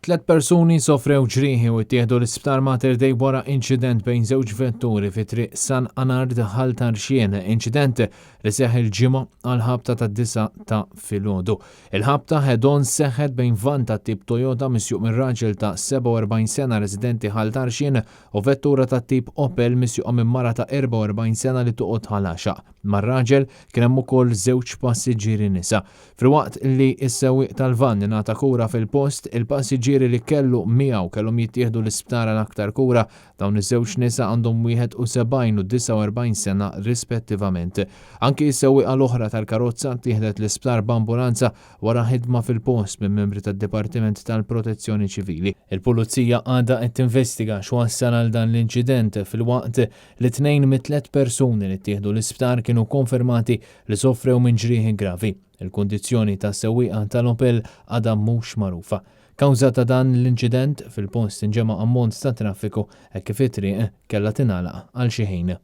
Tlet persuni sofrew ġrieħi u ttieħdu l-Isptar Mater Dei wara inċident bejn żewġ vetturi fi Triq San Anard Ħal Tarxien, inċident li seħħ il-Ġimgħa għall-ħabta tad-disgħa ta' filgħodu. Il-ħabta head-on seħħet bejn vann tat-tip Toyota misjuq minn raġel ta' 47 sena residenti Ħal Tarxien u vettura tat-tip Opel misjuqa minn mara ta' 44 sena li toqgħod Ħal Għaxaq. Mar-raġel kien hemm ukoll żewġ passiġġieri nisa. Filwaqt li s-sewwieq tal-vann ingħata kura fil-post, il-passiġġieri li kellu miegħu kellhom jittieħdu l-isptar għal aktar kura. Dawn iż-żewġ nisa għandhom 71 u 49 sena rispettivament. Anki s-sewwieqa l-oħra tal-karozza ttieħdet l-isptar b'ambulanza wara ħidma fil-post minn membri tad-Dipartiment tal-Protezzjoni Ċivili. Il-Pulizija għadha qed tinvestiga x'wassal għal dan l-inċident filwaqt li tnejn mit-tliet persuni li ttieħdu l-isptar kienu kkonfermati li sofrew minn ġrieħi gravi. Il-kundizzjoni tas-sewwieqa tal-Opel għadha mhux magħrufa. Kawża ta' dan l-inċident, fil-post inġema' ammont ta' traffiku hekk kif it-triq kellha tingħalaq għal xi ħin.